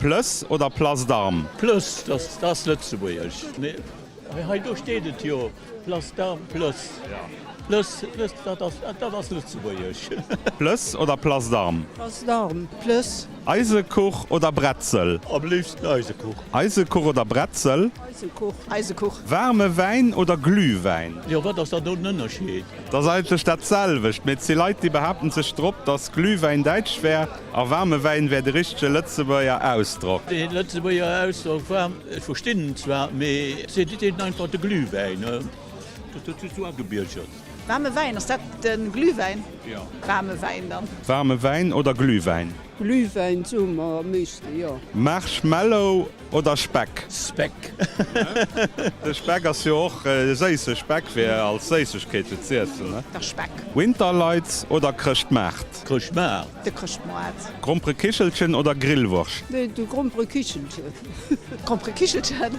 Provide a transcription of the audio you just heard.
Plëss oder Place d'Armes? Plëss, dat ass Lëtzebuergesch. Mee hei do steet et jo, Place d'Armes, Plëss. Plëss, Plëss, dat ass, dat ass Lëtzebuergesch. Plëss oder Place d'Armes? Place d'Armes, Plëss. Eisekuch oder Bretzel? Am léifsten Eisekuch. Eisekuch oder Bretzel? Eisekuch. Eisekuch. Waarme Wäin oder Glühwäin? Jo, wat ass dann do den Ënnerscheed? Et ass eigentlech dat selwecht, mee et si Leit, déi behaapten sech drop, datt Glühwäin däitsch wär a waarme Wäin wär de richtege Lëtzebuerger Ausdrock. De Lëtzebuerger Ausdrock waarm, ech verstinn en zwar, mee se seet einfach de Glühwäin, dat huet sech sou agebiergert. Waarme Wäin, ass dat de Glühwäin? Jo. Waarme Wäin dann. Waarme Wäin oder Glühwäin? Glühwäin soe mer am meeschten, jo. Marshmallow oder Speck? Speck. De Speck ass jo och e séisse Speck fir als Séissegkeet fir z'iessen, ne? Dach Speck. Winterlights oder Chrëschtmaart? Chrëschtmaart. De Chrëschtmoart. Gromperekichelchen oder Grillwurscht? Nee, de Gromperekichelchen. Gromperekichelchen.